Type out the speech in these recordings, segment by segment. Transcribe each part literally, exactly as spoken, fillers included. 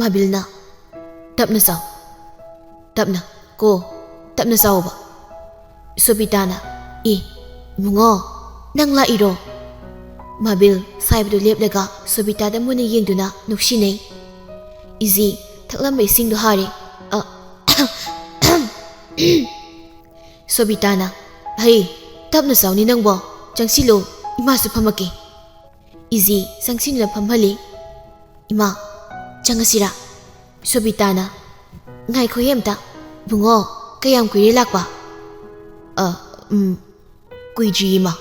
ꯃꯥꯕꯤꯜꯅ, "ꯇꯞꯅ ꯆꯥꯎ, ꯇꯞꯅ ꯀꯣ, ꯇꯞꯅ ꯆꯥꯎꯕ꯫" ꯁꯣꯕꯤꯇꯥꯅ, "ꯑꯦ, ꯏꯕꯨꯡꯉꯣ, ꯅꯪ ꯂꯥꯛꯏꯔꯣ?" ꯃꯥꯕꯤꯜ ꯁꯥꯏꯕꯗꯨ ꯂꯦꯞꯂꯒ ꯁꯣꯕꯤꯇꯥꯗ ꯃꯨꯟꯅ ꯌꯦꯡꯗꯨꯅ ꯅꯨꯡꯁꯤꯅꯩ꯫ ꯏꯖꯤ ꯊꯛꯂꯝꯕ ꯏꯁꯤꯡꯗꯨ ꯍꯥꯔꯦ꯫ ꯑ, ꯁꯣꯕꯤꯇꯥꯅ, "ꯍꯩ, ꯇꯞꯅ ꯆꯥꯎꯅꯤ ꯅꯪꯕꯣ, ꯆꯪꯁꯤꯜꯂꯨ, ꯏꯃꯥꯁꯨ ꯐꯝꯃꯛꯀꯦ꯫" ꯏꯖꯤ ꯆꯪꯁꯤꯟꯗꯨꯅ ꯐꯝꯍꯜꯂꯤ꯫ "ꯏꯃꯥ, ꯆꯪꯉꯁꯤꯔꯥ?" ꯁꯣꯕꯤꯇꯥꯅ, "ꯉꯥꯏꯈꯣꯍꯦ ꯑꯝꯇ, ꯏꯕꯨꯡꯉꯣ, ꯀꯌꯥꯝ ꯀꯨꯏꯔꯦ ꯂꯥꯛꯄ?" "ꯑ, ꯎꯝ, ꯀꯨꯏꯗ꯭ꯔꯤꯌꯦ ꯏꯃꯥ꯫"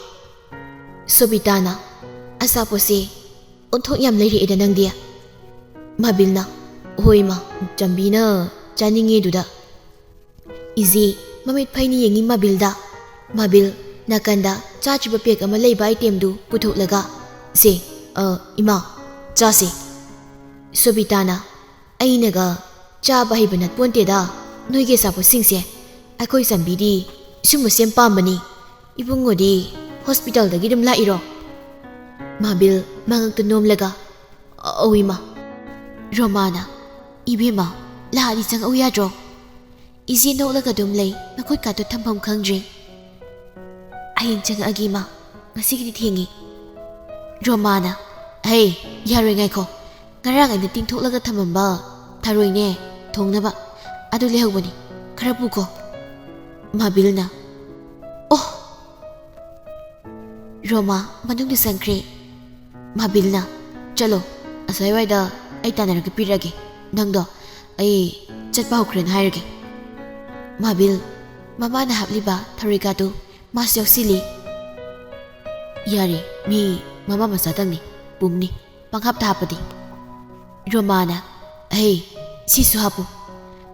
ꯁꯣꯕꯤꯇꯥꯅ, "ꯑꯆꯥꯄꯣꯠꯁꯦ ꯑꯣꯟꯊꯣꯛ ꯌꯥꯝ ꯂꯩꯔꯛꯑꯦꯗ ꯅꯪꯗꯤ꯫" ꯃꯥꯕꯤꯜꯅ, "ꯍꯣꯏ ꯏꯃꯥ, ꯆꯝꯕꯤꯅ ꯆꯥꯅꯤꯡꯉꯦ ꯑꯗꯨꯗ꯫" ꯏꯖꯤ ꯃꯃꯤꯠ ꯐꯩꯅ ꯌꯦꯡꯉꯤ ꯃꯥꯕꯤꯜꯗ꯫ ꯃꯥꯕꯤꯜ ꯅꯥꯀꯟꯗ ꯆꯥꯗ꯭ꯔꯤꯕ ꯄꯦꯛ ꯑꯃ ꯂꯩꯕ ꯑꯥꯏꯇꯦꯝꯗꯨ ꯄꯨꯊꯣꯛꯂꯒ, "ꯁꯦ, ꯑ, ꯏꯃꯥ, ꯆꯥꯁꯦ꯫" ꯁꯣꯕꯤꯇꯥꯅ, "ꯑꯩꯅꯒ ꯆꯥꯕ ꯍꯩꯕ ꯅꯠꯄꯣꯟꯇꯦꯗ ꯅꯣꯏꯒꯤ ꯑꯆꯥꯄꯣꯠꯁꯤꯡꯁꯦ꯫ ꯑꯩꯈꯣꯏ ꯆꯝꯕꯤꯗꯤ ꯁꯨꯝꯕꯁꯦ ꯌꯥꯝ ꯄꯥꯝꯕꯅꯤ꯫ ꯏꯕꯨꯡꯉꯣꯗꯤ ꯍꯣꯁꯄꯤꯇꯥꯜꯗꯒꯤ ꯑꯗꯨꯝ ꯂꯥꯛꯏꯔꯣ?" ꯃꯥꯕꯤꯜ ꯃꯉꯛꯇ ꯅꯣꯝꯂꯒ, "ꯑꯧ ꯏꯃꯥ꯫" ꯔꯣꯃꯥꯅ, "ꯏꯕꯦꯝꯃ, ꯂꯥꯛꯑꯗꯤ ꯆꯪꯉꯛꯎ ꯌꯥꯗ꯭ꯔꯣ?" ꯏꯆꯦ ꯅꯣꯛꯂꯒ ꯑꯗꯨꯝ ꯂꯩ, ꯃꯈꯨꯠꯀꯥꯗꯣ ꯊꯝꯐꯝ ꯈꯪꯗ꯭ꯔꯦ꯫ "ꯍꯌꯦꯡ ꯆꯪꯉꯛꯑꯒꯦ ꯏꯃꯥ, ꯉꯁꯤꯒꯤꯗꯤ ꯊꯦꯡꯉꯦ꯫" ꯔꯣꯃꯥꯅ, "ꯍꯩ, ꯌꯥꯔꯣꯏ, ꯉꯥꯏꯈꯣ꯫ ꯉꯔꯥꯡ ꯑꯩꯅ ꯇꯤꯡꯊꯣꯛꯂꯒ ꯊꯝꯃꯝꯕ ꯊꯔꯣꯏꯅꯦ, ꯊꯣꯡꯅꯕ, ꯑꯗꯨ ꯂꯩꯍꯧꯕꯅꯤ, ꯈꯔ ꯄꯨꯈꯣ꯫" ꯃꯥꯕꯤꯜꯅ, "ꯑꯣ!" ꯔꯣꯃꯥ ꯃꯅꯨꯡꯗ ꯆꯪꯈ꯭ꯔꯦ꯫ ꯃꯥꯕꯤꯜꯅ, "ꯆꯠꯂꯣ, ꯑꯁ꯭ꯋꯥꯏꯋꯥꯏꯗ ꯑꯩ ꯇꯥꯟꯅꯔꯒ ꯄꯤꯔꯛꯑꯒꯦ꯫ ꯅꯪꯗꯣ ꯑꯩ ꯆꯠꯄ ꯍꯧꯈ꯭ꯔꯦꯅ ꯍꯥꯏꯔꯒꯦ꯫" ꯃꯥꯕꯤꯜ ꯃꯃꯥꯅ ꯍꯥꯞꯂꯤꯕ ꯊꯔꯣꯏꯒꯥꯗꯨ ꯃꯥꯁꯨ ꯌꯥꯎꯁꯤꯜꯂꯤ꯫ "ꯌꯥꯔꯦ, ꯃꯤ ꯃꯃꯥ ꯃꯆꯥꯗꯪꯅꯤ, ꯄꯨꯝꯅꯤ, ꯄꯪꯍꯥꯞꯇ ꯍꯥꯞꯄꯗꯤ꯫" ꯔꯣꯃꯥꯅ, "ꯑꯍꯩ, ꯁꯤꯁꯨ ꯍꯥꯞꯄꯨ꯫"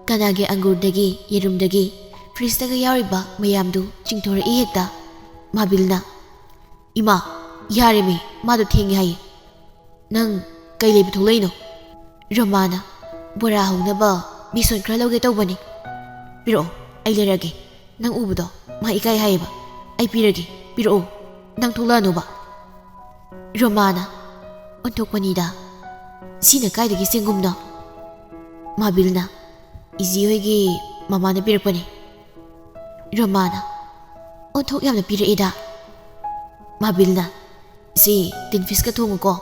ꯀꯅꯥꯒꯤ ꯑꯪꯒꯨꯔꯗꯒꯤ, ꯌꯦꯔꯨꯝꯗꯒꯤ, ꯐ꯭ꯔꯤꯖꯇꯒ ꯌꯥꯎꯔꯤꯕ ꯃꯌꯥꯝꯗꯨ ꯆꯤꯡꯊꯣꯔꯛꯏ ꯍꯦꯛꯇ꯫ ꯃꯥꯕꯤꯜꯅ, "ꯏꯃꯥ, ꯌꯥꯔꯦꯃꯤ, ꯃꯥꯗꯣ ꯊꯦꯡꯉꯦ ꯍꯥꯏꯌꯦ꯫ ꯅꯪ ꯀꯩ ꯂꯩꯕ ꯊꯣꯛꯂꯛꯏꯅꯣ?" ꯔꯣꯃꯥꯅ, "ꯕꯣꯔꯥ ꯍꯧꯅꯕ ꯕꯦꯁꯣꯟ ꯈꯔ ꯂꯧꯒꯦ ꯇꯧꯕꯅꯤ꯫" "ꯄꯤꯔꯛꯑꯣ, ꯑꯩ ꯂꯩꯔꯛꯑꯒꯦ꯫ ꯅꯪ ꯎꯕꯗꯣ ꯃꯥ ꯏꯀꯥꯏ ꯍꯥꯏꯌꯦꯕ꯫ ꯑꯩ ꯄꯤꯔꯒꯦ, ꯄꯤꯔꯛꯑꯣ꯫ ꯅꯪ ꯊꯣꯛꯂꯛꯑꯅꯣꯕ꯫" ꯔꯣꯃꯥꯅ, "ꯑꯣꯟꯊꯣꯛꯄꯅꯤꯗ, ꯁꯤꯅ ꯀꯥꯏꯗꯒꯤ ꯆꯦꯡꯒꯨꯝꯅꯣ?" ꯃꯥꯕꯤꯜꯅ, "ꯏꯖꯤ ꯍꯣꯏꯒꯤ ꯃꯃꯥꯅ ꯄꯤꯔꯛꯄꯅꯦ꯫" ꯔꯣꯃꯥꯅ, "ꯑꯣꯟꯊꯣꯛ ꯌꯥꯝꯅ ꯄꯤꯔꯛꯑꯦꯗ꯫" ꯃꯥꯕꯤꯜꯅ, "ꯁꯤ ꯇꯤꯟ ꯐꯤꯁꯀ ꯊꯣꯡꯉꯨꯀꯣ,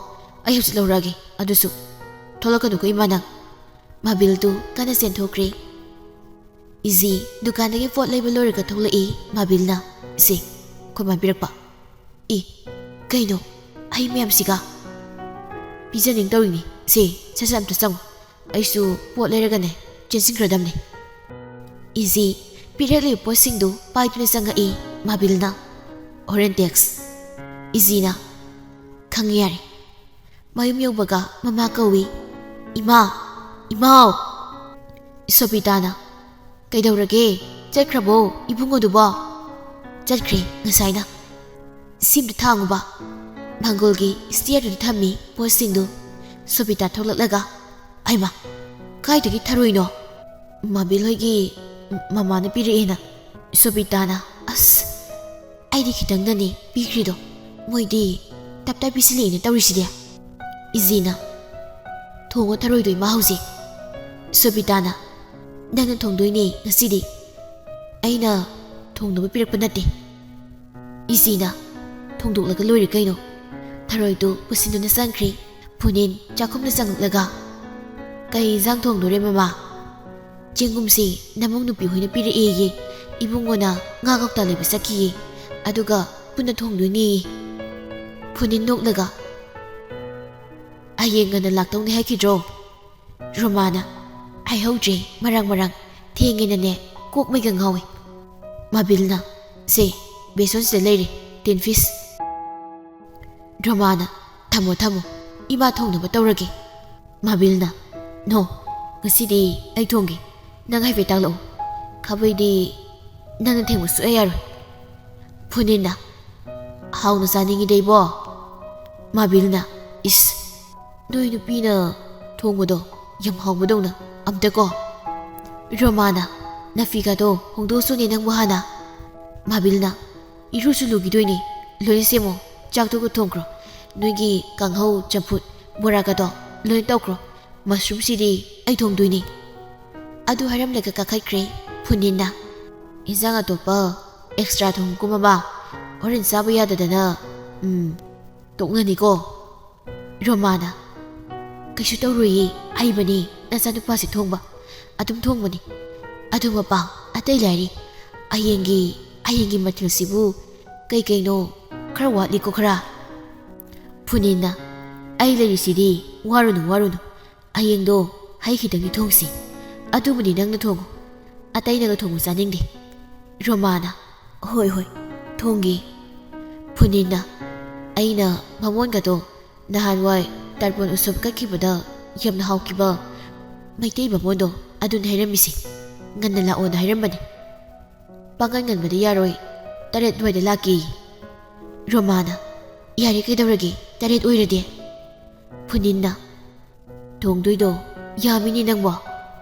ꯑꯩ ꯍꯧꯖꯤꯛ ꯂꯧꯔꯛꯑꯒꯦ꯫ ꯑꯗꯨꯁꯨ ꯊꯣꯛꯂꯛꯀꯅꯨꯀꯣ ꯏꯃꯥ ꯅꯪ꯫" ꯃꯥꯕꯤꯜꯗꯨ ꯀꯟꯅ ꯆꯦꯟꯊꯣꯛꯈ꯭ꯔꯦ꯫ ꯏꯖꯤ ꯗꯨꯀꯥꯟꯗꯒꯤ ꯄꯣꯠ ꯂꯩꯕ ꯂꯣꯏꯔꯒ ꯊꯣꯛꯂꯛꯏ꯫ ꯃꯥꯕꯤꯜꯅ, "ꯁꯤ ꯑꯩꯈꯣꯏ ꯃꯥ ꯄꯤꯔꯛꯄ꯫" "ꯏ, ꯀꯩꯅꯣ ꯍꯩ ꯃꯌꯥꯝꯁꯤꯒ?" "ꯄꯤꯖꯅꯤꯡ ꯇꯧꯔꯤꯅꯤ꯫ ꯁꯦ, ꯁꯠ ꯁꯠ ꯑꯝꯇ ꯆꯪꯉꯨ, ꯑꯩꯁꯨ ꯄꯣꯠ ꯂꯩꯔꯒꯅꯦ ꯆꯦꯟꯁꯤꯟꯈ꯭ꯔꯗꯝꯅꯦ꯫" ꯏꯖꯤ ꯄꯤꯔꯛꯂꯤꯕ ꯄꯣꯠꯁꯤꯡꯗꯨ ꯄꯥꯏꯗꯨꯅ ꯆꯪꯉꯛꯏ꯫ ꯃꯥꯕꯤꯜꯅ, "ꯍꯣꯔꯦꯟ ꯇꯦꯛꯁ꯫" ꯏꯖꯤꯅ, "ꯈꯪꯉꯦ ꯌꯥꯔꯦ꯫" ꯃꯌꯨꯝ ꯌꯧꯕꯒ ꯃꯃꯥ ꯀꯧꯏ꯫ "ꯏꯃꯥ! ꯏꯃꯥꯎ!" ꯁꯣꯕꯤꯇꯥꯅ, "ꯀꯩꯗꯧꯔꯒꯦ? ꯆꯠꯈ꯭ꯔꯕꯣ ꯏꯕꯨꯡꯉꯣꯗꯨꯕꯣ?" "ꯆꯠꯈ꯭ꯔꯦ ꯉꯁꯥꯏꯅ꯫" "ꯁꯤꯝꯇ ꯊꯥꯡꯉꯨꯕ꯫" ꯃꯪꯒꯣꯜꯒꯤ ꯁ꯭ꯇꯤꯌꯔꯗꯨꯗ ꯊꯝꯃꯤ ꯄꯣꯠꯁꯤꯡꯗꯨ꯫ ꯁꯣꯕꯤꯇꯥ ꯊꯣꯛꯂꯛꯂꯒ, "ꯍꯩꯃꯥ, ꯀꯥꯏꯗꯒꯤ ꯊꯔꯣꯏꯅꯣ?" "ꯃꯥꯕꯤꯜ ꯍꯣꯏꯒꯤ ꯃꯃꯥꯅ ꯄꯤꯔꯛꯑꯦꯅ꯫" ꯁꯣꯕꯤꯇꯥꯅ, "ꯑꯁ, ꯑꯩꯗꯤ ꯈꯤꯇꯪꯗꯅꯤ ꯄꯤꯈ꯭ꯔꯤꯗꯣ, ꯃꯣꯏꯗꯤ ꯇꯞꯇꯥꯏ ꯄꯤꯁꯤꯜꯂꯛꯑꯦꯅ ꯇꯧꯔꯤꯁꯤꯗꯤ꯫" ꯏꯖꯤꯅ, "ꯊꯣꯡꯉꯣ ꯊꯔꯣꯏꯗꯣ ꯏꯃꯥ ꯍꯧꯖꯤꯛ꯫" ꯁꯣꯕꯤꯇꯥꯅ, "ꯅꯪꯅ ꯊꯣꯡꯗꯣꯏꯅꯦ ꯉꯁꯤꯗꯤ, ꯑꯩꯅ ꯊꯣꯡꯅꯕ ꯄꯤꯔꯛꯄ ꯅꯠꯇꯦ꯫" ꯏꯖꯤꯅ, "ꯊꯣꯡꯗꯣꯛꯂꯒ ꯂꯣꯏꯔꯦ ꯀꯩꯅꯣ꯫" ꯊꯔꯣꯏꯗꯨ ꯄꯨꯁꯤꯟꯗꯨꯅ ꯆꯪꯈ꯭ꯔꯦ꯫ ꯐꯨꯅꯤꯟ ꯆꯥꯛꯈꯨꯝꯗ ꯆꯪꯂꯛꯂꯒ, "ꯀꯩ ꯏꯟꯖꯥꯡ ꯊꯣꯡꯗꯣꯔꯦ ꯃꯃꯥ?" "ꯆꯦꯡꯒꯨꯝꯁꯤ ꯅꯃꯧ ꯅꯨꯄꯤ ꯍꯣꯏꯅ ꯄꯤꯔꯛꯑꯦꯌꯦ, ꯏꯕꯨꯡꯉꯣꯅ ꯉꯥ ꯀꯧꯇꯥ ꯂꯩꯕ ꯆꯠꯈꯤꯌꯦ, ꯑꯗꯨꯒ ꯄꯨꯟꯅ ꯊꯣꯡꯗꯣꯏꯅꯦꯌꯦ꯫" ꯐꯨꯅꯤꯟ ꯅꯣꯛꯂꯒ, "ꯍꯌꯦꯡ ꯉꯟꯅ ꯂꯥꯛꯇꯧꯅꯦ ꯍꯥꯏꯈꯤꯗ꯭ꯔꯣ?" ꯔꯣꯃꯥꯅ, "ꯍꯥꯏꯍꯧꯗ꯭ꯔꯦ, ꯃꯔꯥꯡ ꯃꯔꯥꯡ ꯊꯦꯡꯉꯦꯅꯅꯦ ꯀꯣꯛ ꯃꯩꯒ ꯉꯥꯎꯏ꯫" ꯃꯥꯕꯤꯜꯅ, "ꯁꯦ, ꯕꯦꯁꯣꯟꯁꯤꯗ ꯂꯩꯔꯦ, ꯇꯤꯟ ꯐꯤꯁ꯫" ꯔꯣꯃꯥꯅ, "ꯊꯝꯃꯣ ꯊꯝꯃꯣ, ꯏꯃꯥ ꯊꯣꯡꯅꯕ ꯇꯧꯔꯒꯦ꯫" ꯃꯥꯕꯤꯜꯅ, "ꯅꯣ, ꯉꯁꯤꯗꯤ ꯑꯩ ꯊꯣꯡꯒꯦ, ꯅꯪ ꯍꯥꯏꯐꯦꯠ ꯇꯥꯛꯂꯛꯎ, ꯈꯥꯕꯩꯗꯤ ꯅꯪꯅ ꯊꯦꯡꯕ ꯁꯨꯛꯌꯥ ꯌꯥꯔꯣꯏ꯫" ꯐꯨꯅꯤꯟꯅ, "ꯍꯥꯎꯅ ꯆꯥꯅꯤꯡꯉꯤꯗ ꯏꯕꯣ꯫" ꯃꯥꯕꯤꯜꯅ, "ꯏꯁ, ꯅꯣꯏ ꯅꯨꯄꯤꯅ ꯊꯣꯡꯕꯗꯣ ꯌꯥꯝ ꯍꯥꯎꯕꯗꯧꯅ ꯑꯝꯇꯀꯣ꯫" ꯔꯣꯃꯥꯅ, "ꯅꯐꯤꯒꯥꯗꯣ ꯍꯣꯡꯗꯣꯛꯑꯁꯨꯅꯦ ꯅꯪꯕꯨ ꯍꯥꯟꯅ꯫" ꯃꯥꯕꯤꯜꯅ, "ꯏꯔꯨꯁꯨ ꯂꯨꯈꯤꯗꯣꯏꯅꯦ, ꯂꯣꯏꯅ ꯁꯦꯝꯃꯣ, ꯆꯥꯛꯇꯨꯒ ꯊꯣꯡꯈ꯭ꯔꯣ, ꯅꯣꯏꯒꯤ ꯀꯥꯡꯍꯧ, ꯆꯝꯐꯨꯠ, ꯕꯣꯔꯥꯒꯗꯣ ꯂꯣꯏꯅ ꯇꯧꯈ꯭ꯔꯣ, "ꯃꯁꯔꯨꯝꯁꯤꯗꯤ ꯑꯩ ꯊꯣꯡꯗꯣꯏꯅꯤ"꯫ ꯑꯗꯨ ꯍꯥꯏꯔꯝꯂꯒ ꯀꯥꯈꯠꯈ꯭ꯔꯦ ꯐꯨꯅꯤꯟꯅ꯫ "ꯏꯟꯖꯥꯡ ꯑꯇꯣꯞꯄ ꯑꯦꯛꯁꯇ꯭ꯔꯥ ꯊꯣꯡꯉꯨꯀꯣ ꯃꯃꯥ, ꯍꯣꯔꯦꯟ ꯆꯥꯕ ꯌꯥꯗꯗꯅ"꯫ "ꯎꯝ, ꯇꯣꯛꯅꯅꯤꯀꯣ"꯫ ꯔꯣꯃꯥꯅ, "ꯀꯩꯁꯨ ꯇꯧꯔꯣꯏꯌꯦ, ꯍꯩꯕꯅꯦ ꯅꯆꯥꯅꯨꯄꯥꯁꯦ ꯊꯣꯡꯕ, ꯑꯗꯨꯝ ꯊꯣꯡꯕꯅꯤ꯫ ꯑꯗꯨ ꯃꯄꯥ, ꯑꯇꯩ ꯂꯥꯏꯔꯤ, ꯍꯌꯦꯡꯒꯤ, ꯍꯌꯦꯡꯒꯤ ꯃꯊꯦꯜꯁꯤꯕꯨ ꯀꯩ ꯀꯩꯅꯣ ꯈꯔ ꯋꯥꯠꯂꯤꯀꯣ ꯈꯔ"꯫ ꯐꯨꯅꯤꯟꯅ, "ꯑꯩ ꯂꯩꯔꯤꯁꯤꯗꯤ, ꯋꯥꯔꯨꯅꯨ, ꯋꯥꯔꯨꯅꯨ, ꯍꯌꯦꯡꯗꯣ ꯍꯩ ꯈꯤꯇꯪꯗꯤ ꯊꯣꯡꯁꯤ, ꯑꯗꯨꯕꯨꯗꯤ ꯅꯪꯅ ꯊꯣꯡꯉꯨ, ꯑꯇꯩꯅꯒ ꯊꯣꯡꯕ ꯆꯥꯅꯤꯡꯗꯦ"꯫ ꯔꯣꯃꯥꯅ, "ꯍꯣꯏ ꯍꯣꯏ, ꯊꯣꯡꯒꯦ"꯫ ꯐꯨꯅꯤꯟꯅ, "ꯑꯩꯅ ꯕꯥꯃꯣꯟꯒꯗꯣ ꯅꯍꯥꯟꯋꯥꯏ ꯇꯔꯄꯣꯟ ꯎꯁꯣꯞ ꯀꯠꯈꯤꯕꯗ ꯌꯥꯝꯅ ꯍꯥꯎꯈꯤꯕ ꯃꯩꯇꯩ ꯕꯥꯃꯣꯟꯗꯣ ꯑꯗꯨꯅ ꯍꯥꯏꯔꯝꯃꯤꯁꯦ, ꯉꯟꯅ ꯂꯥꯛꯑꯣꯅ ꯍꯥꯏꯔꯝꯕꯅꯤ꯫ ꯄꯥꯡꯒꯟ ꯉꯟꯕꯗꯤ ꯌꯥꯔꯣꯏ, ꯇꯔꯦꯠ ꯑꯗꯨꯋꯥꯏꯗ ꯂꯥꯛꯀꯦꯌꯦ"꯫ ꯔꯣꯃꯥꯅ, "ꯌꯥꯔꯦ ꯀꯩꯗꯧꯔꯒꯦ, ꯇꯔꯦꯠ ꯑꯣꯏꯔꯗꯤ"꯫ ꯐꯨꯅꯤꯟꯅ, "ꯊꯣꯡꯗꯣꯏꯗꯣ ꯌꯥꯝꯃꯤꯅꯦ ꯅꯪꯕꯣ"꯫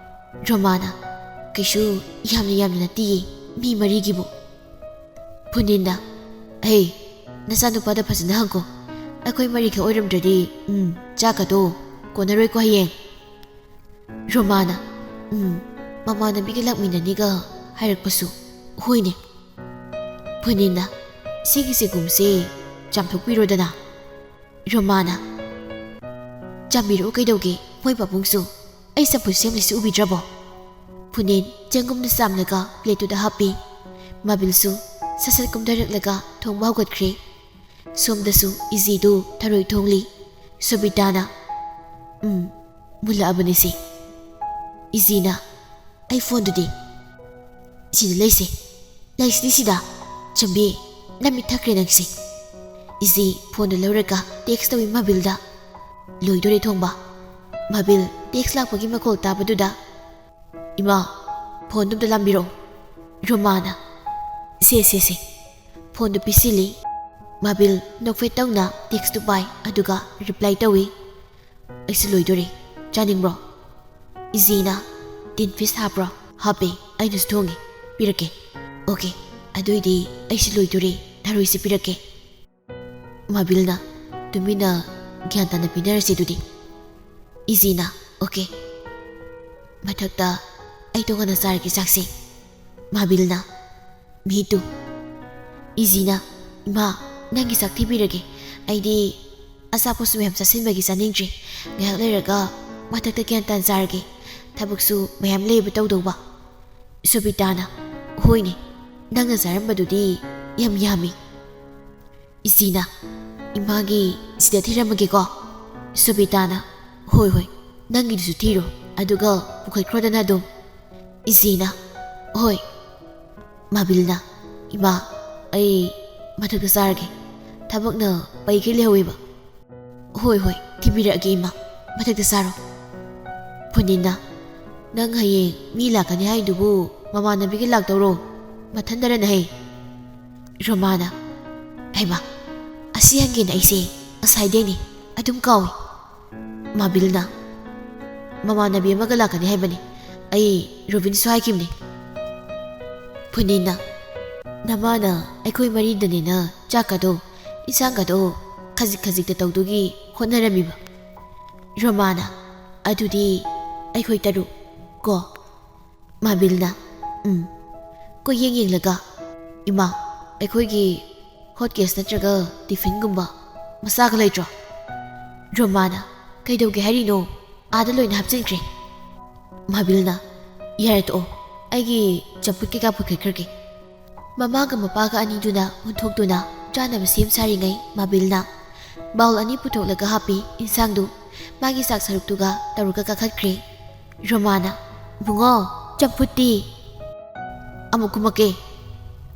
ꯔꯣꯃꯥꯅ, "ꯀꯩꯁꯨ ꯌꯥꯝꯅ ꯌꯥꯝꯅ ꯅꯠꯇꯤꯌꯦ, ꯃꯤ ꯃꯔꯤꯒꯤꯕꯨ"꯫ ꯐꯨꯅꯤꯟꯅ, "ꯍꯦ, ꯅꯆꯥꯅꯨꯄꯥꯗ ꯐꯖꯅ ꯍꯪꯉꯣ, ꯑꯩꯈꯣꯏ ꯃꯔꯤꯈꯛ ꯑꯣꯏꯔꯝꯗ꯭ꯔꯗꯤ, ꯎꯝ, ꯆꯥꯛꯀꯗꯣ ꯀꯣꯟꯅꯔꯣꯏꯀꯣ ꯍꯌꯦꯡ"꯫ ꯔꯣꯃꯥꯅ, "ꯎꯝ, ꯃꯃꯥꯟꯅꯕꯤꯒ ꯂꯥꯛꯃꯤꯟꯅꯅꯤꯒ ꯍꯥꯏꯔꯛꯄꯁꯨ"꯫ "ꯍꯣꯏꯅꯦ"꯫ ꯐꯨꯅꯤꯟꯅ, "ꯁꯤꯒꯤ ꯆꯦꯡꯒꯨꯝꯁꯦ ꯆꯥꯝꯊꯣꯛꯄꯤꯔꯣꯗꯅ"꯫ ꯔꯣꯃꯥꯅ, "ꯆꯥꯝꯕꯤꯔꯛꯎ ꯀꯩꯗꯧꯒꯦ, ꯃꯣꯏ ꯄꯥꯕꯨꯡꯁꯨ, ꯑꯩ ꯆꯝꯐꯨꯠ ꯁꯦꯝꯂꯤꯁꯤ ꯎꯕꯤꯗ꯭ꯔꯕꯣ?" ꯐꯨꯅꯤꯟ ꯆꯦꯡꯒꯨꯝꯗꯨ ꯆꯥꯝꯂꯒ ꯄ꯭ꯂꯦꯠꯇꯨꯗ ꯍꯥꯞꯄꯤ꯫ ꯃꯥꯕꯤꯜꯁꯨ ꯁꯠ ꯁꯠ ꯀꯨꯝꯊꯔꯛꯂꯒ ꯊꯣꯡꯕ ꯍꯧꯒꯠꯈ꯭ꯔꯦ꯫ ꯁꯣꯝꯗꯁꯨ ꯏꯖꯤꯗꯨ ꯊꯔꯣꯏ ꯊꯣꯡꯂꯤ꯫ ꯁꯣꯕꯤꯇꯥꯅ, "ꯎꯝ, ꯃꯨꯜꯂꯛꯑꯕꯅꯤ ꯁꯤ"꯫ ꯏꯖꯤꯅ, "ꯑꯩ ꯐꯣꯟꯗꯨꯗꯤ?" "ꯁꯤꯗ ꯂꯩꯁꯦ, ꯂꯩꯁꯤꯗꯤ ꯁꯤꯗ꯫ ꯆꯝꯕꯤ, ꯅꯃꯤꯠ ꯊꯛꯈ꯭ꯔꯦ ꯅꯪꯁꯦ"꯫ ꯏꯖꯤ ꯐꯣꯟꯗꯨ ꯂꯧꯔꯒ ꯇꯦꯛꯁ ꯇꯧꯏ ꯃꯥꯕꯤꯜꯗ꯫ ꯂꯣꯏꯗꯣꯔꯦ ꯊꯣꯡꯕ꯫ ꯃꯥꯕꯤꯜ ꯇꯦꯛꯁ ꯂꯥꯛꯄꯒꯤ ꯃꯈꯣꯜ ꯇꯥꯕꯗꯨꯗ, "ꯏꯃꯥ, ꯐꯣꯟꯗꯨ ꯑꯝꯇ ꯂꯥꯝꯕꯤꯔꯛꯑꯣ"꯫ ꯔꯣꯃꯥꯅ, "ꯁꯦ, ꯁꯦ, ꯁꯦ"꯫ ꯐꯣꯟꯗꯨ ꯄꯤꯁꯤꯜꯂꯤ꯫ ꯃꯥꯕꯤꯜ ꯅꯣꯛꯐꯦꯠ ꯇꯧꯅ ꯇꯦꯛꯁꯇꯨ ꯄꯥꯏ, ꯑꯗꯨꯒ ꯔꯤꯄ꯭ꯂꯥꯏ ꯇꯧꯏ, "ꯑꯩꯁꯨ ꯂꯣꯏꯗꯣꯔꯦ꯫ ꯆꯥꯅꯤꯡꯕ꯭ꯔꯣ?" ꯏꯖꯤꯅ, "ꯇꯤꯟ ꯐꯤꯁ ꯍꯥꯞꯄ꯭ꯔꯣ?" "ꯍꯥꯞꯄꯦ, ꯑꯩꯅꯁꯨ ꯊꯣꯡꯉꯦ꯫ ꯄꯤꯔꯛꯀꯦ"꯫ "ꯑꯣꯀꯦ, ꯑꯗꯨꯏꯗꯤ ꯑꯩꯁꯨ ꯂꯣꯏꯗꯣꯔꯦ꯫ ꯊꯔꯣꯏꯁꯦ ꯄꯤꯔꯛꯀꯦ"꯫ ꯃꯥꯕꯤꯜꯅ, "ꯇꯨꯃꯤꯟꯅ ꯒ꯭ꯌꯥꯟ ꯇꯥꯅ ꯄꯤꯅꯔꯁꯦ ꯑꯗꯨꯗꯤ"꯫ ꯏꯖꯤꯅ, ꯑꯣꯀꯦ, ꯃꯊꯛꯇ ꯑꯩ ꯇꯣꯉꯥꯟꯅ ꯆꯥꯔꯒꯦ ꯆꯥꯛꯁꯦ꯫ ꯃꯥꯕꯤꯜꯅ, "Me too." ꯏꯖꯤꯅ, "ꯏꯃꯥ, ꯅꯪꯒꯤ ꯆꯥꯛ ꯊꯤꯕꯤꯔꯒꯦ꯫ ꯑꯩꯗꯤ ꯑꯆꯥꯄꯣꯠꯁꯨ ꯃꯌꯥꯝ ꯆꯥꯁꯤꯟꯕꯒꯤ ꯆꯥꯅꯤꯡꯗ꯭ꯔꯤ꯫ ꯉꯥꯏꯍꯥꯛ ꯂꯩꯔꯒ ꯃꯊꯛꯇ ꯒ꯭ꯌꯥꯟ ꯇꯥꯅ ꯆꯥꯔꯒꯦ꯫ ꯊꯕꯛꯁꯨ ꯃꯌꯥꯝ ꯂꯩꯕ ꯇꯧꯗꯧꯕ꯫" ꯁꯣꯕꯤꯇꯥꯅ, "ꯍꯣꯏꯅꯦ, ꯅꯪꯅ ꯆꯥꯔꯝꯕꯗꯨꯗꯤ ꯌꯥꯝ ꯌꯥꯝꯃꯤ꯫" ꯏꯖꯤꯅ, "ꯏꯃꯥꯒꯤ ꯁꯤꯗ ꯊꯤꯔꯝꯃꯒꯦꯀꯣ?" ꯁꯣꯕꯤꯇꯥꯅ, "ꯍꯣꯏ, ꯍꯣꯏ, ꯅꯪꯒꯤꯗꯨꯁꯨ ꯊꯤꯔꯣ, ꯑꯗꯨꯒ ꯄꯨꯈꯠꯈ꯭ꯔꯣꯗꯅ ꯑꯗꯨꯝ꯫" ꯏꯖꯤꯅ, "ꯍꯣꯏ꯫" ꯃꯥꯕꯤꯜꯅ, "ꯏꯃꯥ, ꯑꯩ ꯃꯊꯛꯇ ꯆꯥꯔꯒꯦ, ꯊꯕꯛꯅ ꯄꯩꯈꯩ ꯂꯩꯍꯧꯋꯦꯕ꯫" "ꯍꯣꯏ, ꯍꯣꯏ, ꯊꯤꯕꯤꯔꯛꯑꯒꯦ ꯏꯃꯥ, ꯃꯊꯛꯇ ꯆꯥꯔꯣ꯫" ꯐꯨꯅꯤꯟꯅ, "ꯅꯪ ꯍꯌꯦꯡ ꯃꯤ ꯂꯥꯛꯀꯅꯤ ꯍꯥꯏꯗꯨꯕꯨ ꯃꯃꯥꯟꯅꯕꯤꯒ ꯂꯥꯛꯇꯧꯔꯣ? ꯃꯊꯟꯗꯔꯅ ꯍꯦ?" ꯔꯣꯃꯥꯅ, "ꯍꯩꯃꯥ, ꯑꯁꯤ ꯍꯪꯒꯦꯅ ꯑꯩꯁꯦ ꯉꯁꯥꯏꯗꯩꯅꯦ ꯑꯗꯨꯝ ꯀꯥꯎꯏ꯫" ꯃꯥꯕꯤꯜꯅ, "ꯃꯃꯥꯟꯅꯕꯤ ꯑꯃꯒ ꯂꯥꯛꯀꯅꯤ ꯍꯥꯏꯕꯅꯤ, ꯑꯩ ꯔꯣꯕꯤꯟꯁꯨ ꯍꯥꯏꯈꯤꯕꯅꯤ꯫" ꯐꯨꯅꯤꯟꯅ, "ꯅꯃꯥꯅ ꯑꯩꯈꯣꯏ ꯃꯔꯤꯗꯅꯦꯅ ꯆꯥꯛꯀꯗꯣ, ꯏꯟꯁꯥꯡꯒꯗꯣ ꯈꯖꯤꯛ ꯈꯖꯤꯛꯇ ꯇꯧꯗꯨꯒꯤ ꯍꯣꯠꯅꯔꯝꯃꯤꯕ꯫" ꯔꯣꯃꯥꯅ, "ꯑꯗꯨꯗꯤ ꯑꯩꯈꯣꯏ ꯇꯔꯨꯛ ꯀꯣ?" ꯃꯥꯕꯤꯜꯅ, "ꯎꯝ꯫" ꯀꯣꯏꯌꯦꯡ ꯌꯦꯡꯂꯒ, "ꯏꯃꯥ, ꯑꯩꯈꯣꯏꯒꯤ ꯍꯣꯠ ꯀꯦꯁ ꯅꯠꯇ꯭ꯔꯒ ꯇꯤꯐꯤꯟꯒꯨꯝꯕ ꯃꯆꯥꯒ ꯂꯩꯇ꯭ꯔꯣ?" ꯔꯣꯃꯥꯅ, "ꯀꯩꯗꯧꯒꯦ ꯍꯥꯏꯔꯤꯅꯣ? ꯑꯥꯗ ꯂꯣꯏꯅ ꯍꯥꯞꯆꯤꯟꯈ꯭ꯔꯦ꯫" ꯃꯥꯕꯤꯜꯅ, "ꯌꯥꯔꯦ ꯇꯣꯛꯑꯣ, ꯑꯩꯒꯤ ꯆꯝꯐꯨꯠ ꯀꯩꯀꯥ ꯄꯨꯈꯠꯈ꯭ꯔꯒꯦ꯫" ꯃꯃꯥꯒ ꯃꯄꯥꯒ ꯑꯅꯤꯗꯨꯅ ꯑꯣꯟꯊꯣꯛꯇꯨꯅ ꯆꯥꯅꯕ ꯁꯦꯝ ꯁꯥꯔꯤꯉꯩ ꯃꯥꯕꯤꯜꯅ ꯕꯥꯎꯜ ꯑꯅꯤ ꯄꯨꯊꯣꯛꯂꯒ ꯍꯥꯞꯄꯤ ꯏꯟꯁꯥꯡꯗꯨ꯫ ꯃꯥꯒꯤ ꯆꯥꯛ ꯁꯔꯨꯛꯇꯨꯒ ꯇꯧꯔꯒ ꯀꯥꯈꯠꯈ꯭ꯔꯦ꯫ ꯔꯣꯃꯥꯅ, "ꯏꯕꯨꯡꯉꯣ, ꯆꯝꯐꯨꯠꯇꯤ?" "ꯑꯃꯨꯛ ꯀꯨꯝꯃꯛꯀꯦ꯫"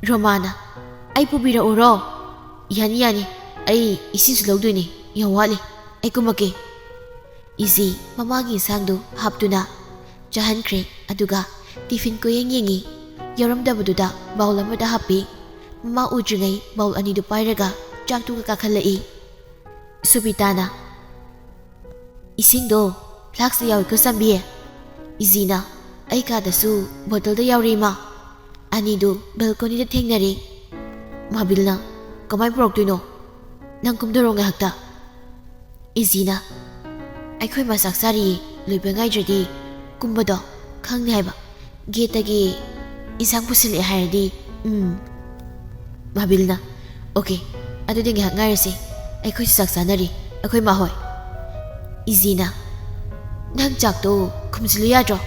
ꯔꯣꯃꯥꯅ, "ꯑꯩ ꯄꯨꯕꯤꯔꯛꯎꯔꯣ?" "ꯌꯥꯅꯤ, ꯌꯥꯅꯤ꯫ ꯑꯩ ꯏꯁꯤꯡꯁꯨ ꯂꯧꯗꯣꯏꯅꯤ꯫ ꯌꯥꯝ ꯋꯥꯠꯂꯤ꯫ ꯑꯩ ꯀꯨꯝꯃꯛꯀꯦ꯫" ꯏꯖꯤ ꯃꯃꯥꯒꯤ ꯏꯟꯁꯥꯡꯗꯨ ꯍꯥꯞꯇꯨꯅ ꯆꯥꯍꯟꯈ꯭ꯔꯦ꯫ ꯑꯗꯨꯒ ꯇꯤꯐꯤꯟ ꯀꯣꯏꯌꯦꯡ ꯌꯦꯡꯉꯤ꯫ ꯌꯥꯎꯔꯝꯗꯕꯗꯨꯗ ꯕꯥꯎꯜ ꯑꯃꯗ ꯍꯥꯞꯄꯤ꯫ ꯃꯃꯥ ꯎꯗ꯭ꯔꯤꯉꯩ ꯕꯥꯎꯜ ꯑꯅꯤꯗꯨ ꯄꯥꯏꯔꯒ ꯆꯥꯛꯇꯨꯒ ꯀꯥꯈꯠꯂꯛꯏ꯫ ꯁꯨꯕꯤꯇꯥꯅ, "ꯏꯁꯤꯡꯗꯣ ꯐ꯭ꯂꯥꯛꯁꯇ ꯌꯥꯎꯏꯀꯣ ꯆꯥꯟꯕꯤ?" ꯏꯖꯤꯅ, "ꯑꯩ ꯀꯥꯗꯁꯨ ꯕꯣꯇꯜꯗ ꯌꯥꯎꯔꯤ, ꯏꯃꯥ꯫" ꯑꯅꯤꯗꯨ ꯕꯦꯜꯀꯣꯅꯤꯗ ꯊꯦꯡꯅꯔꯦ꯫ ꯃꯥꯕꯤꯜꯅ, "ꯀꯃꯥꯏ ꯄꯨꯔꯛꯇꯣꯏꯅꯣ? ꯅꯪ ꯀꯨꯝꯊꯔꯣ ꯉꯥꯏꯍꯥꯛꯇ꯫" ꯏꯖꯤꯅ, "ꯑꯩꯈꯣꯏ ꯃꯥ ꯆꯥꯛ ꯆꯥꯔꯤꯌꯦ, ꯂꯣꯏꯕ ꯉꯥꯏꯗ꯭ꯔꯗꯤ ꯀꯨꯝꯕꯗꯣ ꯈꯪꯅꯤ ꯍꯥꯏꯕ꯫ ꯒꯦꯠꯇꯒꯤ ꯏꯟꯁꯥꯡ ꯄꯨꯁꯤꯜꯂꯛꯑꯦ ꯍꯥꯏꯔꯗꯤ, ꯎꯝ꯫ ꯃꯥꯕꯤꯜꯅ, "ꯑꯣꯀꯦ, ꯑꯗꯨꯗꯤ ꯉꯥꯏꯍꯥꯛ ꯉꯥꯏꯔꯁꯤ꯫ ꯑꯩꯈꯣꯏꯁꯨ ꯆꯥꯛ ꯆꯥꯅꯔꯤ, ꯑꯩꯈꯣꯏ ꯃꯥ ꯍꯣꯏ꯫" ꯏꯖꯤꯅ, "ꯅꯪ ꯆꯥꯛꯇꯣ ꯈꯨꯝꯖꯤꯜꯂꯨ ꯌꯥꯗ꯭ꯔꯣ?"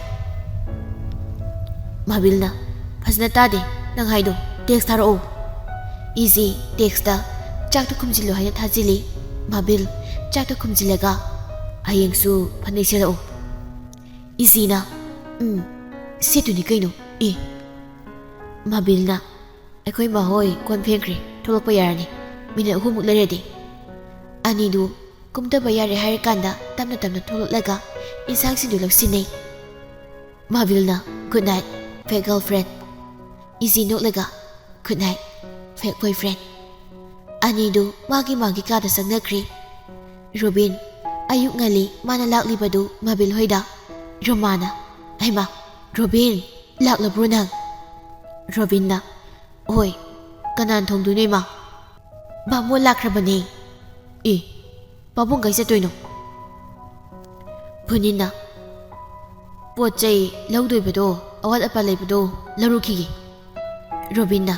ꯃꯥꯕꯤꯜꯅ, "ꯐꯖꯅ ꯇꯥꯗꯦ ꯅꯪ ꯍꯥꯏꯗꯣ, ꯇꯦꯛꯁ ꯊꯥꯔꯛꯑꯣ꯫" ꯏꯖꯤ ꯇꯦꯛꯁꯇ ꯆꯥꯛꯇꯣ ꯈꯨꯝꯖꯤꯜꯂꯨ ꯍꯥꯏꯅ ꯊꯥꯖꯤꯜꯂꯤ꯫ ꯃꯥꯕꯤꯜ ꯆꯥꯛꯇꯣ ꯈꯨꯝꯖꯤꯜꯂꯒ, "ꯍꯌꯦꯡꯁꯨ ꯐꯅꯦꯛ ꯁꯦꯠꯂꯛꯑꯣ꯫" ꯏꯖꯤꯅ, "ꯎꯝ, ꯁꯦꯠꯇꯨꯅꯤ ꯀꯩꯅꯣ, ꯑꯦ꯫" ꯃꯥꯕꯤꯜꯅ, "ꯑꯩꯈꯣꯏ ꯃꯥꯍꯣꯏ ꯀꯣꯟ ꯐꯦꯡꯈ꯭ꯔꯦ, ꯊꯣꯛꯂꯛꯄ ꯌꯥꯔꯅꯤ, ꯃꯤꯅꯤꯠ ꯑꯍꯨꯝꯃꯨꯛ ꯂꯩꯔꯗꯤ꯫" ꯑꯅꯤꯗꯨ ꯀꯨꯝꯊꯕ ꯌꯥꯔꯦ ꯍꯥꯏꯔꯀꯥꯟꯗ ꯇꯞꯅ ꯇꯞꯅ ꯊꯣꯛꯂꯛꯂꯒ ꯏꯟꯁꯥꯡꯁꯤꯡꯗꯨ ꯂꯧꯁꯤꯟꯅꯩ꯫ ꯃꯥꯕꯤꯜꯅ, "Good night, fake girlfriend꯫" ꯏꯖꯤ ꯅꯣꯛꯂꯒ, "Good night, fake boyfriend꯫" ꯑꯅꯤꯗꯨ ꯃꯥꯒꯤ ꯃꯥꯒꯤ ꯀꯥꯗ ꯆꯪꯅꯈ꯭ꯔꯦ꯫ ꯔꯣꯕꯤꯟ, ꯑꯌꯨꯛ ꯉꯜꯂꯤ ꯃꯥꯅ ꯂꯥꯛꯂꯤꯕꯗꯨ ꯃꯥꯕꯤꯜ ꯍꯣꯏꯗ꯫ ꯔꯣꯃꯥꯅ, "ꯍꯩꯃꯥ, ꯔꯣꯕꯤꯟ, ꯂꯥꯛꯂꯕ꯭ꯔꯣ ꯅꯪ?" ꯔꯣꯕꯤꯟꯅ, "ꯍꯣꯏ, ꯀꯅꯥꯅ ꯊꯣꯡꯗꯣꯏꯅꯣ ꯏꯃꯥ? ꯕꯥꯃꯣꯟ ꯂꯥꯛꯈ꯭ꯔꯕꯅꯦ꯫" "ꯑꯦ, ꯄꯥꯕꯨꯡ ꯀꯩ ꯆꯠꯇꯣꯏꯅꯣ?" ꯐꯨꯅꯤꯟꯅ, "ꯄꯣꯠ ꯆꯩ ꯂꯧꯗꯣꯏꯕꯗꯣ, ꯑꯋꯥꯠ ꯑꯄꯥ ꯂꯩꯕꯗꯣ ꯂꯧꯔꯨꯈꯤꯒꯦ꯫" ꯔꯣꯕꯤꯟꯅ,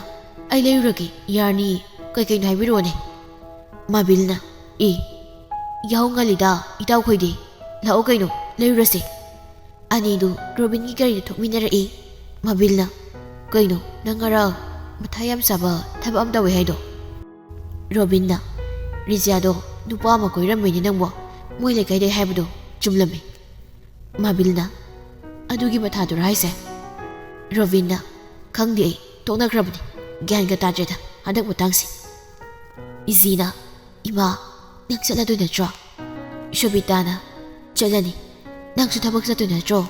"ꯑꯩ ꯂꯩꯔꯨꯔꯒꯦ, ꯌꯥꯔꯅꯤ, ꯀꯩꯀꯩꯅꯣ ꯍꯥꯏꯕꯤꯔꯛꯑꯣꯅꯦ꯫" ꯃꯥꯕꯤꯜꯅ, "ꯑꯦ, ꯌꯥꯍꯧ ꯉꯜꯂꯤꯗ ꯏꯇꯥꯎꯈꯣꯏꯗꯤ, ꯂꯥꯛꯑꯣ ꯀꯩꯅꯣ, ꯂꯩꯔꯨꯔꯁꯦ꯫" ꯑꯅꯤꯗꯨ ꯔꯣꯕꯤꯟꯒꯤ ꯒꯥꯔꯤꯗ ꯊꯣꯛꯃꯤꯟꯅꯔꯛꯏ꯫ ꯃꯥꯕꯤꯜꯅ, "ꯀꯩꯅꯣ, ꯅꯪ ꯉꯔꯥꯡ ꯃꯊꯥ ꯌꯥꯝ ꯁꯥꯕ ꯊꯕꯛ ꯑꯃ ꯇꯧꯋꯦ ꯍꯥꯏꯗꯣ?" ꯔꯣꯕꯤꯟꯅ, "ꯔꯤꯖꯤꯌꯥꯗꯣ ꯅꯨꯄꯥ ꯑꯃ ꯀꯣꯏꯔꯝꯃꯦꯅꯦ ꯅꯪꯕꯣ, ꯃꯣꯏ ꯂꯩꯀꯥꯏꯗꯩ ꯍꯥꯏꯕꯗꯣ ꯆꯨꯝꯂꯝꯃꯦ꯫" ꯃꯥꯕꯤꯜꯅ, "ꯑꯗꯨꯒꯤ ꯃꯊꯥꯗꯨꯔ ꯍꯥꯏꯁꯦ?" ꯔꯣꯕꯤꯟꯅ, "ꯈꯪꯗꯦ ꯑꯩ, ꯇꯣꯛꯅꯈ꯭ꯔꯕꯅꯤ, ꯒ꯭ꯌꯥꯟꯒ ꯇꯥꯗ꯭ꯔꯦꯗ ꯍꯟꯗꯛ ꯃꯇꯥꯡꯁꯦ꯫" ꯏꯖꯤꯅ, "ꯏꯃꯥ, ꯅꯪ ꯆꯠꯂꯗꯣꯏ ꯅꯠꯇ꯭ꯔꯣ?" ꯁꯣꯕꯤꯇꯥꯅ, "ꯆꯠꯂꯅꯤ, ꯅꯪꯁꯨ ꯊꯕꯛ ꯆꯠꯇꯣꯏ ꯅꯠꯇ꯭ꯔꯣ?"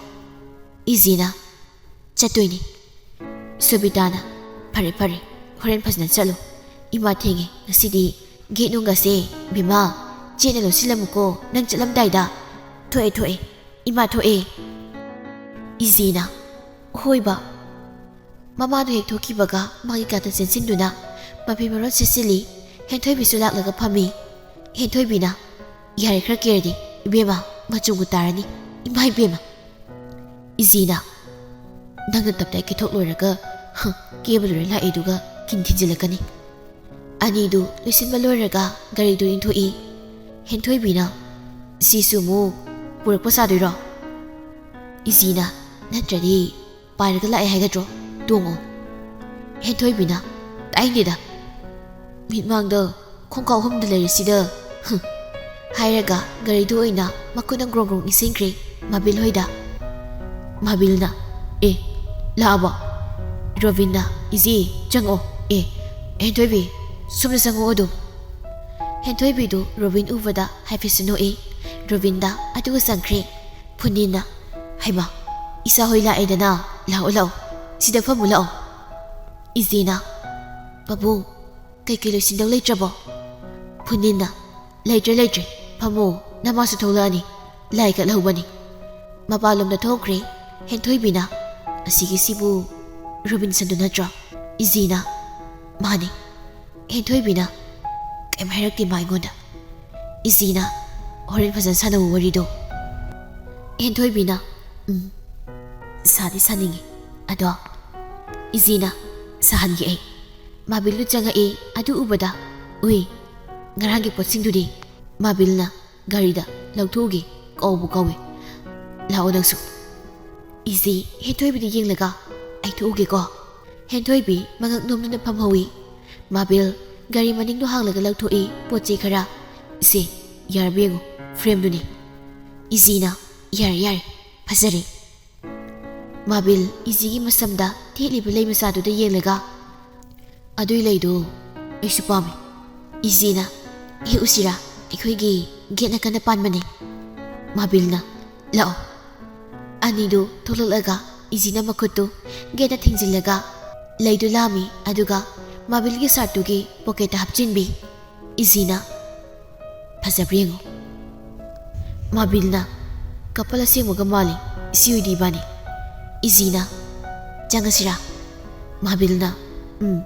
ꯏꯖꯤꯅ, "ꯆꯠꯇꯣꯏꯅꯤ꯫" ꯁꯣꯕꯤꯇꯥꯅ, "ꯐꯔꯦ ꯐꯔꯦ, ꯍꯣꯔꯦꯟ ꯐꯖꯅ ꯆꯠꯂꯨ, ꯏꯃꯥ ꯊꯦꯡꯉꯦ ꯉꯁꯤꯗꯤ, ꯒꯦꯠ ꯅꯨꯡꯒꯁꯦ, ꯕꯦꯝꯃ, ꯆꯦꯠꯅ ꯂꯣꯠꯁꯤꯜꯂꯝꯃꯨꯀꯣ ꯅꯪ ꯆꯠꯂꯝꯗꯥꯏꯗ꯫" "ꯊꯣꯛꯑꯦ ꯊꯣꯛꯑꯦ, ꯏꯃꯥ ꯊꯣꯛꯑꯦ꯫" ꯏꯖꯤꯅ, "ꯍꯣꯏꯕ꯫" ꯃꯃꯥꯗꯨ ꯍꯦꯛ ꯊꯣꯛꯈꯤꯕꯒ ꯃꯥꯒꯤ ꯀꯥꯗ ꯆꯦꯟꯁꯤꯟꯗꯨꯅ ꯃꯐꯤ ꯃꯔꯣꯟ ꯁꯦꯠꯆꯤꯜꯂꯤ꯫ ꯍꯦꯟꯊꯣꯏꯕꯤꯁꯨ ꯂꯥꯛꯂꯒ ꯐꯝꯃꯤ꯫ ꯍꯦꯟꯊꯣꯏꯕꯤꯅ, "ꯌꯥꯔꯦ, ꯈꯔ ꯀꯦꯔꯗꯤ ꯏꯕꯦꯝꯃ, ꯃꯆꯨꯝꯒ ꯇꯥꯔꯅꯤ, ꯏꯃꯥ ꯏꯕꯦꯝꯃ, ꯏꯖꯤꯅ, "ꯅꯪꯅ ꯇꯞꯇꯥꯏ ꯀꯦꯊꯣꯛ ꯂꯣꯏꯔꯒ, ꯍ, ꯀꯦꯕ ꯂꯣꯏꯔ ꯂꯥꯛꯏꯗꯨꯒ ꯀꯤꯟ ꯊꯤꯟꯖꯤꯜꯂꯛꯀꯅꯤ"꯫ ꯑꯅꯤꯗꯨ ꯂꯣꯏꯁꯤꯟꯕ ꯂꯣꯏꯔꯒ ꯒꯥꯔꯤꯗꯨ ꯏꯟꯊꯣꯛꯏ꯫ ꯍꯦꯟꯊꯣꯏꯕꯤꯅ, "ꯁꯤꯁꯨ ꯑꯃꯨꯛ ꯄꯨꯔꯛꯄ ꯁꯥꯗꯣꯏꯔꯣ?" ꯏꯖꯤꯅ, "ꯅꯠꯇ꯭ꯔꯗꯤ ꯄꯥꯏꯔꯒ ꯂꯥꯛꯑꯦ ꯍꯥꯏꯒꯗ꯭ꯔꯣ? ꯇꯣꯡꯉꯣ"꯫ ꯍꯦꯟꯊꯣꯏꯕꯤꯅ, "ꯇꯥꯏꯅꯤꯗ, ꯃꯤꯠꯃꯥꯡꯗ ꯈꯣꯡꯀꯥꯎ ꯑꯍꯨꯝꯗ ꯂꯩꯔꯤꯁꯤꯗ"꯫ ꯍꯨꯝ꯫ ꯍꯥꯏꯔꯒ ꯒꯥꯔꯤꯗꯨ ꯑꯣꯏꯅ ꯃꯈꯨꯠꯅ ꯒ꯭ꯔꯣꯡ ꯒ꯭ꯔꯣꯡ ꯏꯟꯁꯤꯟꯈ꯭ꯔꯦ ꯃꯥꯕꯤꯜ ꯍꯣꯏꯗ꯫ ꯃꯥꯕꯤꯜꯅ, "ꯑꯦ, ꯂꯥꯛꯑꯕꯣ?" ꯔꯣꯕꯤꯟꯅ, "ꯏꯖꯤ, ꯆꯪꯉꯛꯑꯣ꯫ ꯑꯦ, ꯍꯦꯟꯊꯣꯏꯕꯤ, ꯁꯣꯝꯗ ꯆꯪꯉꯛꯑꯣ ꯑꯗꯨꯝ"꯫ ꯍꯦꯟꯊꯣꯏꯕꯤꯗꯨ ꯔꯣꯕꯤꯟ ꯎꯕꯗ ꯍꯥꯏꯐꯦꯠꯁꯨ ꯅꯣꯛꯏ꯫ ꯔꯣꯕꯤꯟꯗ ꯑꯗꯨꯒ ꯆꯪꯈ꯭ꯔꯦ꯫ ꯐꯨꯅꯤꯟꯅ, "ꯍꯩꯃꯥ, ꯏꯆꯥ ꯍꯣꯏ ꯂꯥꯛꯑꯦꯗꯅ, ꯂꯥꯛꯑꯣ, ꯂꯥꯛꯑꯣ, ꯁꯤꯗ ꯐꯝꯃꯨ ꯂꯥꯛꯑꯣ"꯫ ꯏꯖꯤꯅ, "ꯄꯥꯕꯨꯡ, ꯀꯩꯀꯩ ꯂꯣꯏꯁꯤꯟꯗꯧ ꯂꯩꯇ꯭ꯔꯕꯣ?" ꯐꯨꯅꯤꯟꯅ, "ꯂꯩꯇ꯭ꯔꯦ, ꯂꯩꯇ꯭ꯔꯦ, ꯐꯝꯃꯣ, ꯅꯃꯥꯁꯨ ꯊꯣꯛꯂꯛꯑꯅꯤ, ꯂꯥꯏ ꯀꯠꯍꯧꯕꯅꯤ"꯫ ꯃꯄꯥꯟꯂꯣꯝꯗ ꯊꯣꯛꯈ꯭ꯔꯦ꯫ ꯍꯦꯟꯊꯣꯏꯕꯤꯅ, "ꯑꯁꯤꯒꯤꯁꯤꯕꯨ ꯔꯣꯕꯤꯟꯁꯟꯗꯨ ꯅꯠꯇ꯭ꯔꯣ?" ꯏꯖꯤꯅ, "ꯃꯥꯅꯤ"꯫ ꯍꯦꯟꯊꯣꯏꯕꯤꯅ, "ꯀꯩꯝ ꯍꯥꯏꯔꯛꯇꯦ ꯃꯥ ꯑꯩꯉꯣꯟꯗ"꯫ ꯏꯖꯤꯅ, "ꯍꯣꯔꯦꯟ ꯐꯖꯅ ꯁꯥꯟꯅꯧ ꯋꯥꯔꯤꯗꯣ"꯫ ꯍꯦꯟꯊꯣꯏꯕꯤꯅ, "ꯎꯝ, ꯁꯥꯗꯤ ꯁꯥꯅꯤꯡꯉꯤ ꯑꯗꯣ"꯫ ꯏꯖꯤꯅ, "ꯁꯥꯍꯟꯒꯦ ꯑꯩ"꯫ ꯃꯥꯕꯤꯜꯗꯨ ꯆꯪꯉꯛꯏ꯫ ꯑꯗꯨ ꯎꯕꯗ, "ꯎꯏ, ꯉꯔꯥꯡꯒꯤ ꯄꯣꯠꯁꯤꯡꯗꯨꯗꯤ?" ꯃꯥꯕꯤꯜꯅ, "ꯒꯥꯔꯤꯗ ꯂꯧꯊꯣꯛꯎꯒꯦ, ꯀꯧꯕꯨ ꯀꯧꯏ"꯫ "ꯂꯥꯛꯑꯣ ꯅꯪꯁꯨ"꯫ ꯏꯖꯤ ꯍꯦꯟꯊꯣꯏꯕꯤꯗ ꯌꯦꯡꯂꯒ, "ꯑꯩ ꯊꯣꯛꯎꯒꯦꯀꯣ"꯫ ꯍꯦꯟꯊꯣꯏꯕꯤ ꯃꯉꯛ ꯅꯣꯝꯗꯨꯅ ꯐꯝꯍꯧꯏ꯫ ꯃꯥꯕꯤꯜ ꯒꯥꯔꯤ ꯃꯅꯤꯡꯗꯨ ꯍꯥꯡꯂꯒ ꯂꯧꯊꯣꯛꯏ ꯄꯣꯠ ꯆꯩ ꯈꯔ꯫ "ꯏꯆꯦ, ꯌꯥꯔꯕ ꯌꯦꯡꯉꯨ, ꯐ꯭ꯔꯦꯝꯗꯨꯅꯤ"꯫ ꯏꯖꯤꯅ, "ꯌꯥꯔꯦ, ꯌꯥꯔꯦ, ꯐꯖꯔꯦ"꯫ ꯃꯥꯕꯤꯜ ꯏꯖꯤꯒꯤ ꯃꯁꯝꯗ ꯊꯦꯠꯂꯤꯕ ꯂꯩ ꯃꯆꯥꯗꯨꯗ ꯌꯦꯡꯂꯒ, "ꯑꯗꯨꯏ ꯂꯩꯗꯨ ꯑꯩꯁꯨ ꯄꯥꯝꯃꯤ"꯫ ꯏꯖꯤꯅ, "ꯍꯦꯛꯎꯁꯤꯔꯥ? ꯑꯩꯈꯣꯏꯒꯤ ꯒꯦꯠ ꯅꯥꯀꯟꯗ ꯄꯥꯟꯕꯅꯦ"꯫ ꯃꯥꯕꯤꯜꯅ, "ꯂꯥꯛꯑꯣ"꯫ ꯑꯅꯤꯗꯨ ꯊꯣꯛꯂꯛꯂꯒ ꯏꯖꯤꯅ ꯃꯈꯨꯠꯇꯨ ꯒꯦꯠꯇ ꯊꯤꯡꯖꯤꯜꯂꯒ ꯂꯩꯗꯨ ꯂꯥꯝꯃꯤ, ꯑꯗꯨꯒ ꯃꯥꯕꯤꯜꯒꯤ ꯁꯥꯔꯠꯇꯨꯒꯤ ꯄꯣꯀꯦꯠꯇ ꯍꯥꯞꯆꯤꯟꯕꯤ꯫ ꯏꯖꯤꯅ, "ꯐꯖꯕ꯭ꯔꯥ ꯌꯦꯡꯉꯨ"꯫ ꯃꯥꯕꯤꯜꯅ, "ꯀꯄꯜ ꯑꯁꯦꯡꯕꯒ ꯃꯥꯜꯂꯤ, ꯏꯆꯦ ꯑꯣꯏꯗꯤ ꯏꯕꯥꯅꯤ"꯫ ꯏꯖꯤꯅ, "ꯆꯪꯉꯁꯤꯔꯥ"꯫ ꯃꯥꯕꯤꯜꯅ, "ꯎꯝ,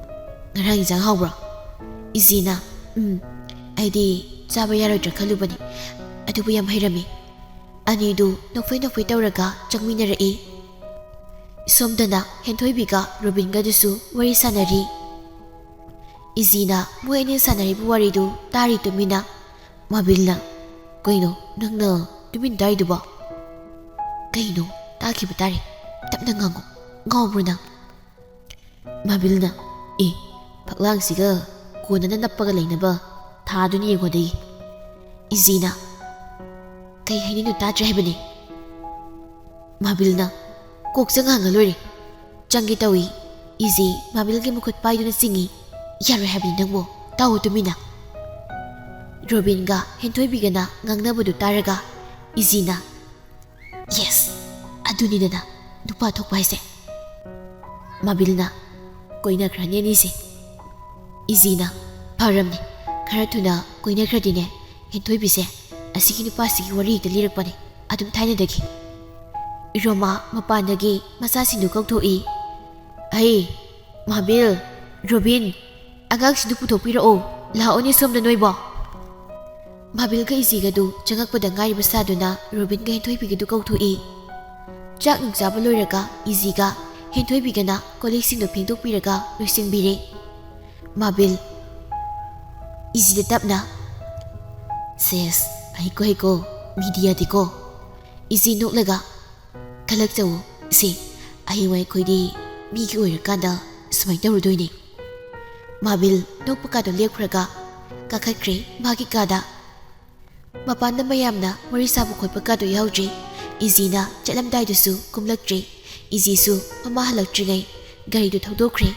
ꯉꯔꯥꯡ ꯏꯟꯖꯥꯡ ꯍꯥꯎꯕ꯭ꯔꯣ"꯫ ꯏꯖꯤꯅ, "ꯎꯝ, ꯑꯩꯗꯤ ꯆꯥꯕ ꯌꯥꯔꯣꯏꯗ꯭ꯔꯥ ꯈꯜꯂꯨꯕꯅꯤ, ꯑꯗꯨꯕꯨ ꯌꯥꯝ ꯍꯩꯔꯝꯃꯤ"꯫ ꯑꯅꯤꯗꯨ ꯅꯣꯛꯐꯦ ꯅꯣꯛꯐꯦ ꯇꯧꯔꯒ ꯆꯪꯃꯤꯟꯅꯔꯛꯏ꯫ ꯁꯣꯝꯗꯅ ꯍꯦꯟꯊꯣꯏꯕꯤꯒ ꯔꯣꯕꯤꯟꯒꯗꯨꯁꯨ ꯋꯥꯔꯤ ꯁꯥꯟꯅꯔꯤ꯫ ꯏꯖꯤꯅ ꯃꯣꯏ ꯑꯅꯤ ꯁꯥꯟꯅꯔꯤꯕ ꯋꯥꯔꯤꯗꯨ ꯇꯥꯔꯤ ꯇꯨꯃꯤꯟꯅ꯫ ꯃꯥꯕꯤꯜꯅ, "ꯀꯩꯅꯣ ꯅꯪꯅ ꯇꯨꯃꯤꯟ ꯇꯥꯔꯤꯗꯨꯕꯣ? ꯀꯩꯅꯣ? ꯇꯥꯈꯤꯕ ꯇꯥꯔꯦ꯫ ꯇꯞꯅ ꯉꯥꯡꯉꯣ꯫ ꯉꯥꯎꯕ꯭ꯔꯣ ꯅꯪ?" ꯃꯥꯕꯤꯜꯅ, "ꯑꯦ, ꯐꯛꯂꯥꯡꯁꯤꯒ ꯀꯣꯟꯅꯅ ꯅꯞꯄꯒ ꯂꯩꯅꯕ ꯊꯥꯗꯨꯅ ꯌꯦꯡꯉꯣꯗꯤ꯫" ꯏꯖꯤꯅ, "ꯀꯩ ꯍꯥꯏꯅꯤꯡꯅꯣ ꯇꯥꯗ꯭ꯔꯦ ꯍꯥꯏꯕꯅꯦ꯫" ꯃꯥꯕꯤꯜꯅ, "ꯀꯣꯛ ꯆꯪ ꯍꯪꯉ ꯂꯣꯏꯔꯦ꯫" ꯆꯪꯒꯦ ꯇꯧꯏ꯫ ꯏꯖꯤ ꯃꯥꯕꯤꯜꯒꯤ ꯃꯈꯨꯠ ꯄꯥꯏꯗꯨꯅ ꯆꯤꯡꯏ꯫ "ꯌꯥꯔꯣꯏ ꯍꯥꯏꯕꯅꯤ ꯅꯪꯕꯨ꯫ ꯇꯥꯎꯑꯣ ꯇꯨꯃꯤꯟꯅ꯫" ꯔꯣꯕꯤꯟꯒ ꯍꯦꯟꯊꯣꯏꯕꯤꯒꯅ ꯉꯥꯡꯅꯕꯗꯨ ꯇꯥꯔꯒ ꯏꯖꯤꯅ, "ꯌꯦꯁ, ꯑꯗꯨꯅꯤꯗꯅ ꯅꯨꯄꯥ ꯊꯣꯛꯄ ꯍꯥꯏꯁꯦ꯫" ꯃꯥꯕꯤꯜꯅ, "ꯀꯣꯏꯅꯈ꯭ꯔꯅꯤ ꯑꯅꯤꯁꯦ꯫" ꯏꯖꯤꯅ, "ꯐꯔꯝꯅꯦ, ꯈꯔ ꯊꯨꯅ ꯀꯣꯏꯅꯈ꯭ꯔꯗꯤꯅꯦ, ꯍꯦꯟꯊꯣꯏꯕꯤꯁꯦ ꯑꯁꯤꯒꯤ ꯅꯨꯄꯥꯁꯤꯒꯤ ꯋꯥꯔꯤ ꯍꯦꯛꯇ ꯂꯤꯔꯛꯄꯅꯦ, ꯑꯗꯨꯝ ꯊꯥꯏꯅꯗꯒꯤ꯫" ꯔꯣꯃꯥ ꯃꯄꯥꯟꯗꯒꯤ ꯃꯆꯥꯁꯤꯡꯗꯨ ꯀꯧꯊꯣꯛꯏ꯫ "ꯑꯩ, ꯃꯥꯕꯤꯜ, ꯔꯣꯕꯤꯟ, ꯑꯉꯥꯡꯁꯤꯡꯗꯨ ꯄꯨꯊꯣꯛꯄꯤꯔꯛꯑꯣ, ꯂꯥꯛꯑꯣꯅꯦ ꯁꯣꯝꯗ ꯅꯣꯏꯕꯣ꯫" ꯃꯥꯕꯤꯜꯒ ꯏꯖꯤꯒꯗꯨ ꯆꯪꯉꯛꯄꯗ ꯉꯥꯏꯔꯤꯕ ꯁꯥꯗꯨꯅ ꯔꯣꯕꯤꯟꯒ ꯍꯦꯟꯊꯣꯏꯕꯤꯒꯗꯨ ꯀꯧꯊꯣꯛꯏ꯫ ꯆꯥꯛ ꯅꯨꯡ ꯆꯥꯕ ꯂꯣꯏꯔꯒ ꯏꯖꯤꯒ ꯍꯦꯟꯊꯣꯏꯕꯤꯒꯅ ꯀꯣꯜꯂꯤꯛꯁꯤꯡꯗꯨ ꯐꯦꯡꯗꯣꯛꯄꯤꯔꯒ ꯂꯣꯏꯁꯤꯟꯕꯤꯔꯦ꯫ ꯃꯥꯕꯤꯜ, ꯏꯖꯤꯗ ꯇꯞꯅ, "ꯁꯦꯁ, ꯍꯩꯀꯣ ꯍꯩꯀꯣ, ꯃꯤꯗꯤ ꯌꯥꯗꯦꯀꯣ꯫" ꯏꯖꯤ ꯅꯣꯛꯂꯒ, "ꯈꯜꯂꯛꯆꯧ ꯏꯆꯦ, ꯍꯌꯦꯡꯋꯥꯏ ꯑꯩꯈꯣꯏꯗꯤ ꯃꯤꯒꯤ ꯑꯣꯏꯔꯀꯥꯟꯗ ꯁꯨꯃꯥꯏꯅ ꯇꯧꯔꯨꯗꯣꯏꯅꯦ꯫" ꯃꯥꯕꯤꯜ ꯅꯣꯛꯄ ꯀꯥꯗꯣ ꯂꯦꯞꯈ꯭ꯔꯒ ꯀꯥꯈꯠꯈ꯭ꯔꯦ ꯃꯥꯒꯤ ꯀꯥꯗ꯫ ꯃꯄꯥꯟꯗ ꯃꯌꯥꯝꯅ ꯋꯥꯔꯤ ꯁꯥꯕ ꯈꯣꯠꯄ ꯀꯥꯗꯣ ꯌꯥꯎꯗ꯭ꯔꯦ꯫ ꯏꯖꯤꯅ ꯆꯠꯂꯝꯗꯥꯏꯗꯨꯁꯨ ꯀꯨꯝꯂꯛꯇ꯭ꯔꯦ꯫ ꯏꯖꯤꯁꯨ ꯃꯃꯥ ꯍꯜꯂꯛꯇ꯭ꯔꯤꯉꯩ ꯒꯥꯔꯤꯗꯨ ꯊꯧꯗꯣꯛꯈ꯭ꯔꯦ꯫